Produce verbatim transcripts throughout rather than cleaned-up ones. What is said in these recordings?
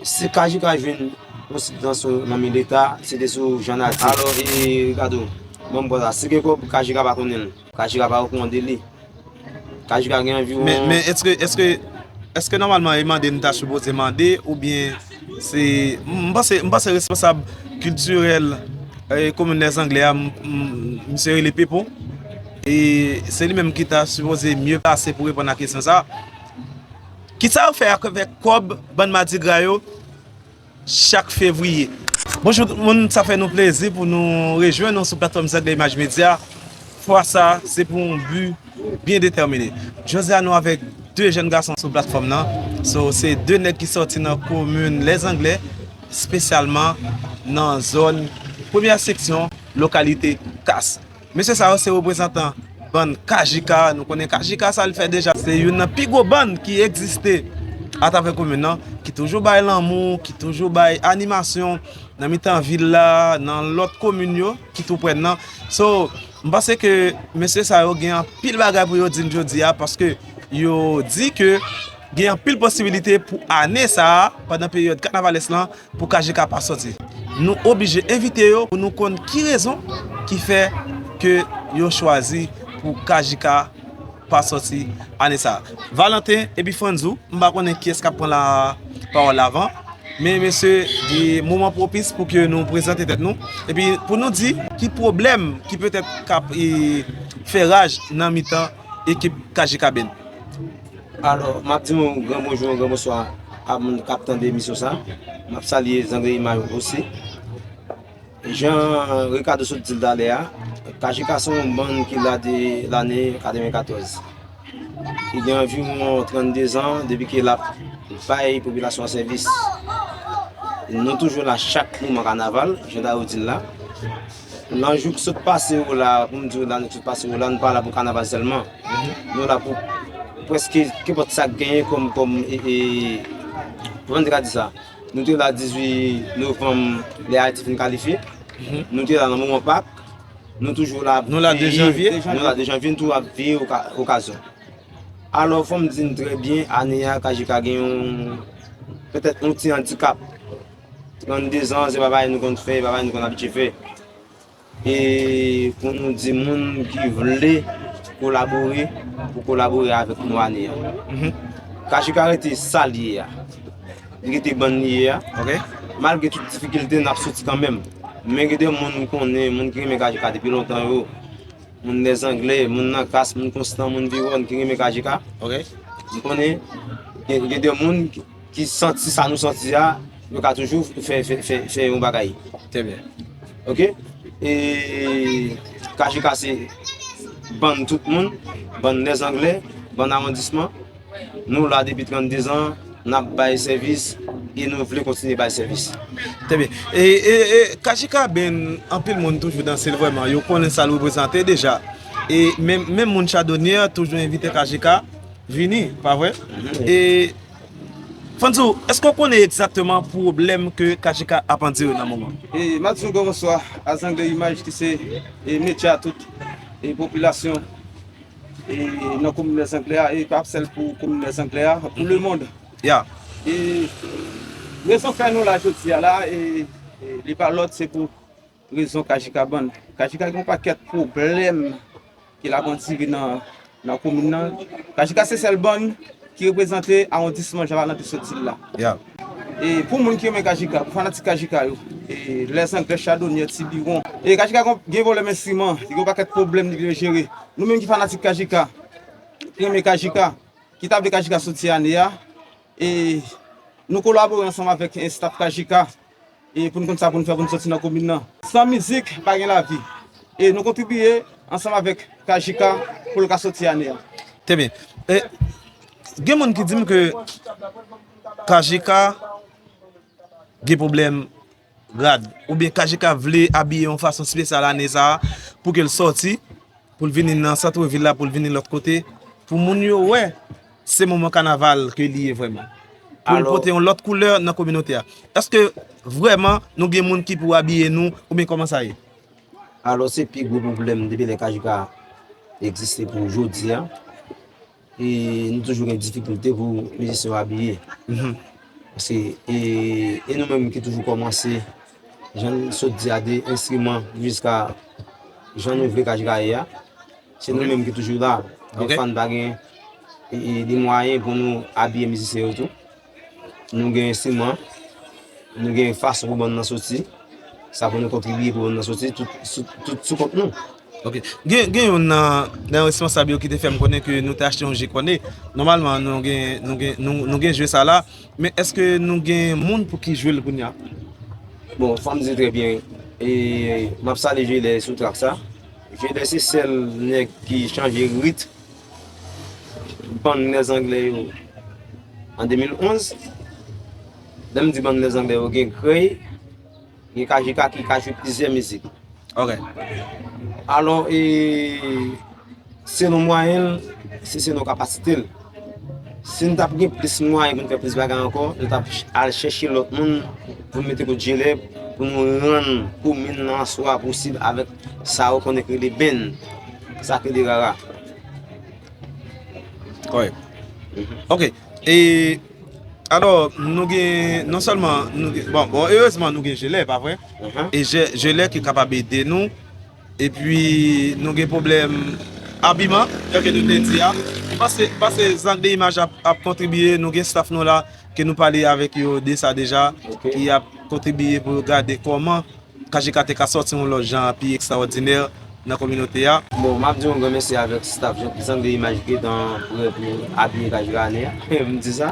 Si K J K jwenn yon sibvansyon nan men Leta, se te sou Jan Nati. Alò, e, Ricardo, ban m pran sa. Si gen kòb, K J K pa konnen l. K J K pa okouran de li. K J K gen anviwon... Men, men èske, èske, èske nòmalman e mande n ta sipoze mande, oubyen se, m panse, m panse responsab kiltirèl, e, komin Lèzanglè a, m, m, misye rele Pepo. E se li menm ki ta sipoze mye plase pou reponn a kesyon sa a. Kisa yo fè ak, avèk kòb bann madigra yo chak fevriye? Bonjou tout moun, sa fè nou plezi pou nou rejwenn nou sou platfòm Zangle Imaj Medya. Fwa sa, se pou yon bi byen detèmine. Jodi a, nou avèk de jèn gason sou platfòm nan. So, se de nèg ki sòti nan komin Lèzanglè, espesyalman nan zòn premyè seksyon, lokalite Kas. Mesye sa yo se reprezantan bann K J K. Nou konnen K J K sa l fè deja. Se youn nan pi gwo bann ki egziste atravè komin nan, ki toujou bay lanmou, ki toujou bay animasyon nan mitan vil la, nan lòt komin yo ki tou prè n nan. So, m panse ke mesye sa yo gen anpil bagay pou yo di n jodi a, paske yo di ke gen anpil posibilite pou ane sa a, pandan peryòd kanavalès lan, pou K J K pa sòti. Nou oblije envite yo pou nou konn ki rezon ki fè ke yo chwazi pou K J K pa sòti ane sa a. Valentin epi Frantzou, m pa konnen kiyès k ap pran la pawòl avan, men mesye, e moman pwopis pou ke nou prezante tèt nou, epi pou nou di ki pwoblèm ki petèt k ap, e, fè raj nan mitan ekip K J K Band. Alò, m ap di yon gran bonjou, yon gran bonswa a moun k ap tande emisyon sa. M ap salye Zangle Imaj osi. Jan Ricardo sot di l talè a, K J K se yon bann ki la de lane katrevenkatòz. Li gen anviwon trannde zan depi ke l ap bay popilasyon an sèvis. Nou toujou la chak moman kanaval, jan Dayo di l la. Nan jou k sot pase yo la, pou m di w, lane k sot pase yo la, nou pa la pou kanaval sèlman. Nou la pou prèske kenpòt sa k genyen kòm, kòm, e, e, kòman n te ka di sa? Nou te la dizuit novanm, lè Ayiti fin kalifye. Nou te la nan moman Pak. Nou toujou la ap veye. Nou la de janvye? Nou la de janvye, nou toujou ap veye oka-, okazyon. Alò, fò m di n trè byen, ane a, K J K gen yon, petèt yon ti andikap. Trannde zan, se pa bagay nou konn fè, se pa bagay nou konn abitye fè. E pou nou di moun ki vle kolabore, pou kolabore avèk nou ane a. K J K rete sa l ye a. Li rete bann li ye a. Malgre tout difikilte, n ap soti kanmenm. Men gen de moun m konnen, moun ki renmen K J K depi lontan yo. Moun Lèzanglè, moun nan Kas, moun Konstan, moun Viwòn ki renmen K J K. M konnen gen, gen de moun ki, ki santi sa nou santi a, yo ka toujou fè, fè, fè, fè yon bagay. Trè byen. Oke? E K J K se bann tout moun, bann Lèzanglè, bann awondisman. Nou la depi trannde zan, n ap bay sèvis e nou vle kontinye bay sèvis. Trè byen. E, e, e K J K Band, anpil moun toujou danse l vrèman. Yo konnen sa l reprezante deja. E menm, menm moun Chadonyè toujou envite K J K vini, pa vre? E Fanzo, èske w konnen egzakteman pwoblèm ke K J K ap andire nan moman? E m ap di yon gran bonswa a Zangle Imaj ki se, e, medya tout, e, popilasyon, e, nan komin Lèzanglè a, e pa sèl pou komin Lèzanglè a, pou lemonn. Ya. E rezon fè nou la jodi a la, e, e li pa lòt, se pou rezon K J K Band. K J K gen yon pakèt pwoblèm ke l ap andire nan, nan komin nan. K J K se sèl bann ki reprezante awondisman Jan Valentin sot di l la. Ya. E pou moun ki renmen K J K, pou fanatik K J K yo, e Lèzanglè, Chadonyè, Tibiwon. E K J K gen, gen pwoblèm enstriman, li gen yon pakèt pwoblèm li vle jere. Nou menm ki fanatik K J K, ki renmen K J K, ki ta vle K J K soti ane a, e nou kolabore ansanm avèk, e, staff K J K, e pou n konn sa pou n fè pou n soti nan komin nan. San mizik, pa gen lavi. E nou kontribiye ansanm avèk K J K pou l ka soti ane a. Trè byen. E, gen moun ki di m ke K J K gen pwoblèm rad, oubyen K J K vle abiye yon fason espesyal ane sa a, pou ke l sòti, pou l vini nan sant vil la, pou l vini lòt kote, pou moun yo wè se moman kanaval ke li ye vrèman. Pou l pote yon lòt koulè nan kominote a. Èske vrèman nou gen moun ki pou abiye nou, oubyen kòman sa ye? Alò, se pi gwo pwoblèm depi lè K J K egziste pou jodi a. E nou toujou gen difikilte pou mizisyen yo abiye. Mhm. Paske e, e nou menm ki toujou kòmanse, jan n sot di a, de enstriman jiska jan nou vle K J K ye a. Se nou menm ki toujou la. Dèfwa n pa gen e, e, de mwayen pou nou abiye mizisyen yo tou. Nou gen enstriman, nou gen fason pou bann nan soti. Sa pou nou kontribiye pou bann nan soti, tout, sou- tout sou kont nou. Ok. Gen, gen youn nan, nan responsab yo ki te fè m konnen ke nou te achte yon je kòne. Nòmalman, nou gen, nou gen, nou, nou gen je sa la. Men èske nou gen moun pou ki jwe l kounye a? Bon, fò m di trè byen. E, m ap salye Jele sou trak sa. Jele se sèl nèg ki chanje rit bann Lèzanglè yo an de mil onz. Lè m di bann Lèzanglè yo, gen Grey, gen K J K ki ka jwe plizyè mizik. Ok. Alò, e, selon mwayen l, se selon kapasite l. Si n t ap gen plis mwayen pou n fè plis bagay ankò, nou t ap ch- al chèche lòt moun pou n mete kout Jele, pou nou rann komin nan an swa posib avèk sa yo konnen k rele band, sa k rele rara. Wi. Ok. E, alò, nou gen, non sèlman, nou gen, bon, bon, erezman, nou gen Jele, pa vre? Mhm. E Je- Jele ki kapab ede nou. Epi, nou gen pwoblèm abiman, jan ke nou te di a. M panse, m panse Zang de Imaj ap, ap kontribiye, nou gen staff nou la, ke nou pale avèk yo de sa deja, Ok. ki ap kontribiye pou yo gade kòman K J K te ka sòti yon lòt jan pi ekstrawòdinè nan kominote a. Bon, m ap di yon gran mèsi avèk staff Zang- Zang de Imaj ki gentan prè pou abiye K J K ane a. M di sa.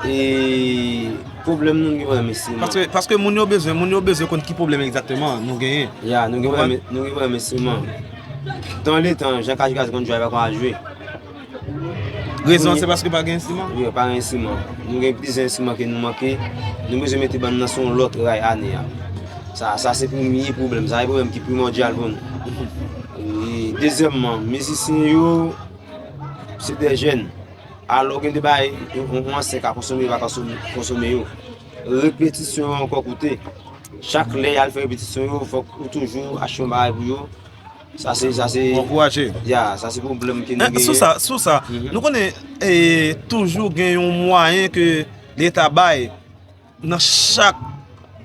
E pwoblèm nou, nou gen pwoblèm enstriman. Paske, paske moun yo bezwen, moun yo bezwen konn ki pwoblèm egzakteman nou genyen. Ya, nou gen Konprann? pwoblèm, nou gen pwoblèm enstriman. Dans le temps, jan K J K te konn jwe a, pa konn al jwe. Rezon an, se paske pa gen enstriman? Wi, pa gen enstriman. Nou gen plizyè enstriman ke nou manke. Nou bezwen mete bann nan sou yon lòt ray ane a. Sa, sa se premye pwoblèm. Sa se pwoblèm ki primòdyal pou nou. E dezyèmman, mizisyen yo, se de jèn. Alò, gen de bagay, yon, yon ansyen ka konsome, yo pa ka konsome, konsome yo. Repetisyon yo ankò koute. Chak lè y al fè repetisyon yo, fòk ou toujou achte yon bagay pou yo. Sa se, sa se, Pou ankouraje. Ya, sa se pwoblèm ke nou Men, sou genyen. sa, sou sa, Mhm. nou konnen, e, toujou gen yon mwayen ke Leta bay nan chak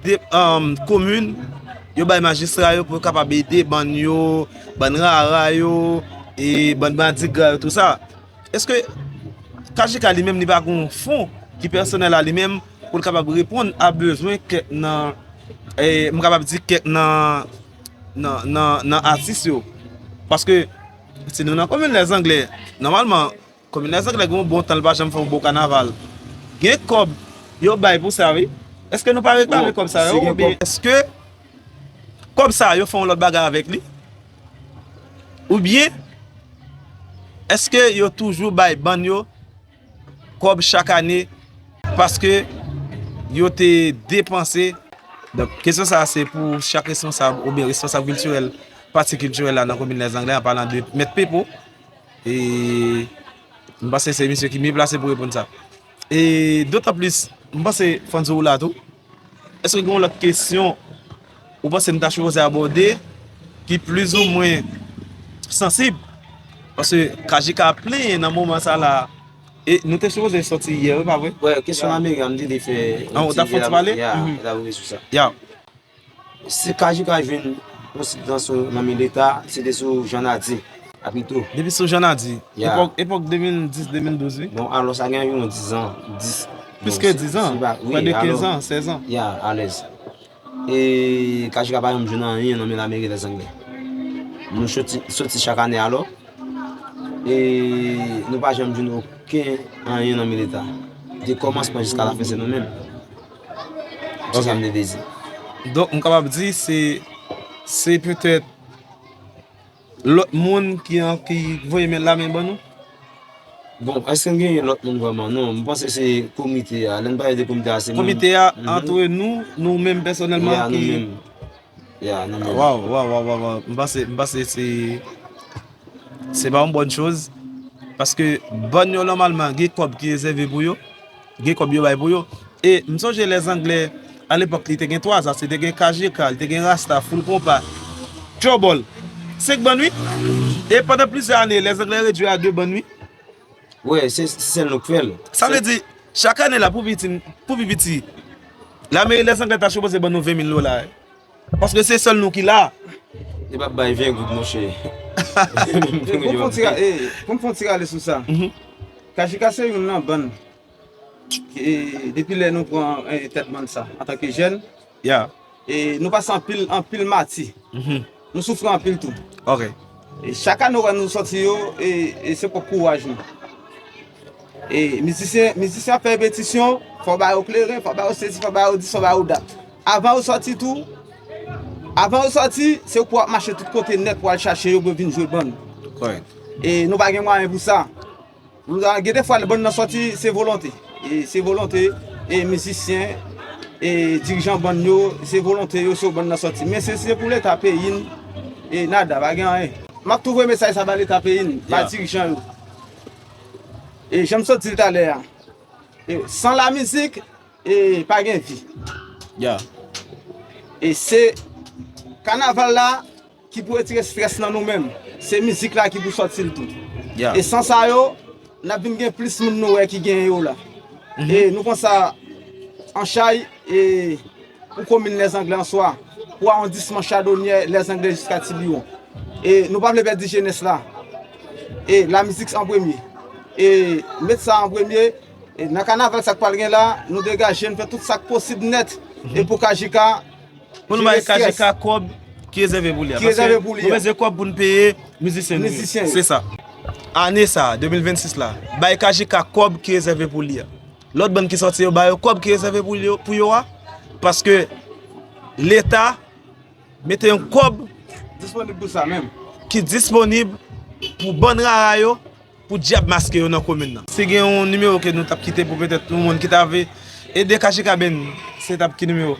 de, um, komin, yo bay majistra yo pou yo kapab ede bann yo, bann rara yo, e bann madigra yo, tou sa. Èske K J K li menm li pa gen yon fon ki pèsonèl a li menm pou l kapab reponn a bezwen kèk nan, e, m kapab di kèk nan, nan, nan, nan atis yo? Paske si nou nan komin Lèzanglè, nòmalman, komin Lèzanglè gen yon bon tan l pa janm fè yon bon kanaval. Gen kòb yo bay pou sa, wi. Èske nou pa reklame Bon, kòb sa si yo? gen Oubyen kòb èske kòb sa yo fè yon lòt bagay avèk li? Oubyen èske yo toujou bay bann yo kòb chak ane paske yo te depanse? Donk, kesyon sa a se pou chak responsab oubyen responsab kiltirèl, pati kiltirèl la nan komin Lèzanglè, an palan de Mèt Pepo. E m panse se misye ki mye plase pou reponn sa. E dotan plis, m panse Fanzo ou la tou. Èske gen yon lòt kesyon ou panse m ta sipoze abòde ki plizoumwen sansib? Paske K J K ap plenyen nan moman sa la. E nou te sipoze soti yè, wi, pa vre? Wè, kesyon lameri a, m te vle fè An, ou ta fè yon ti pale? Ya, Mhm. ta vle sou sa. Ya. Si K J K jwenn yon sibvansyon nan men Leta, se te sou Jan Nadi, a pito. Depi sou Jan Nadi. Ya. Epòk, epòk de mil dis, de mil douz, wi. Bon, alò, sa gen anviwon diz an, dis, Plis bon, ke si, diz an, si pa, wi, près de alò, kenz an, sèz an. Ya, alèz. E K J K pa janm jwenn anyen nan men lameri Lèzanglè. Nou soti, soti chak ane alò. E nou pa janm jwenn okenn anyen nan men Leta. De kòmansman jiska lafen, se nou menm. Se sa m te vle di. Donk, m kapab di se, se petèt lòt moun ki an, ki voye men, lamen ban nou? Bon, èske n genyen lòt moun vrèman? Non, m panse se komite a. Lè n pale de komite a, se moun Komite a, Mhm. antre nou, nou menm pèsonèlman Ya, nou ki menm. Ya, nou menm. Waw, waw, waw, waw, waw. M panse, m panse se, se pa yon bòn choz. Paske bann yo, nòmalman, gen kòb ki rezève pou yo. Gen kòb yo bay pou yo. E m sonje Lèzanglè, alepòk, li te gen twa zas, li te gen K J K, li te gen Rasta, Full Konpa, Trouble. Senk bann, wi. E pandan plizyè ane, Lèzanglè redui a de bann, wi. Wè, se, se sèl nou k fè l. Sa vle di, Chak ane la, pou piti, pou pi piti, lameri Lèzanglè ta sipoze ban nou ven mil dola, wi. Paske se sèl nou ki la. Li p ap bay ven goud, monchè. Pou m fè yon ti ra- eh, pou m fè yon ti rale sou sa. Mhm. Kajika se youn nan bann. E, depi lè nou pran, eh, tèt bann sa, antanke jèn, yeah, e nou pase anpil, anpil mati. Mhm. Nou soufri anpil tou. Ok. E chak ane w wè nou sòti yo, e, e se pwòp kouraj nou. E mizisyen, mizisyen ap fè repetisyon, fò w ba yo kleren, fò w ba yo sesi, fò w ba yo dis, fò w ba yo dat. Avan yo sòti tou, avan yo sòti, se pou w ap mache tout kote nèt pou w al chache yo pou yo vin jwe bann. Kòrèk. E nou pa gen mwayen pou sa. Gen de fwa, lè bann nan sòti, se volonte. E se volonte, e mizisyen, e dirijan bann yo, se volonte yo, se bann nan sòti. Men se, se pou Leta peyi n, e nada, pa gen anyen. M ap tou voye mesaj sa ba Leta peyi n, ba, yeah, dirijan yo. E jan m sot di l talè a, e san lamizik, e pa gen vi. Yeah. E se kanaval la ki pou retire strès nan nou menm. Se mizik la ki pou sòti l tou. Yeah. E san sa yo, n ap vin gen plis moun nou wè ki genyen yo la. Mhm. E nou pran sa an chay, e pou komin Lèzanglè an swa, pou awondisman Chadonyè, Lèzanglè jiska Tibiwon. E nou pa vle pèdi jenès la. E lamizik an premye. E met sa an premye. E nan kanaval sa k pral gen la, nou degaje, nou fè tout sa k posib nèt. Mhm. E pou Kajika, pou nou bay Kajika kòb ki rezève pou li a. Ki rezève pou li a. Paske nou bezwen kòb pou n peye mizisyen nou yo. Mizisyen yo. Se sa. Ane sa, de mil vennsis la, bay Kajika kòb ki rezève pou li a. Lòt bann ki sòti yo, ba yo kòb ki rezève pou yo, pou yo a. Paske Leta mete yon kòb disponib pou sa menm, ki disponib pou bann rara yo, pou dyab maske yo nan komin nan. Si gen yon nimewo ke nou t ap kite pou petèt yon moun ki ta vle ede Kajika Band, se t ap ki nimewo?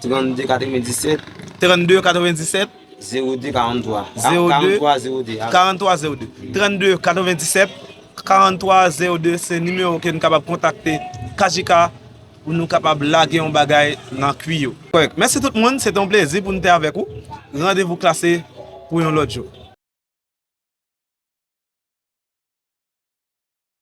Trannde katrevenndisèt. Trannde katrevenndisèt. Zewo de karanntwa. Zewo de. Karanntwa zewo de. Karanntwa zewo de. Trannde katrevenndisèt, karanntwa zewo de, se nimewo ke nou kapab kontakte Kajika pou nou kapab lage yon bagay nan kwi yo. Kòrèk. Mèsi tout moun, se te yon plezi pou nou te avèk ou. Randevou klase pou yon lòt jou.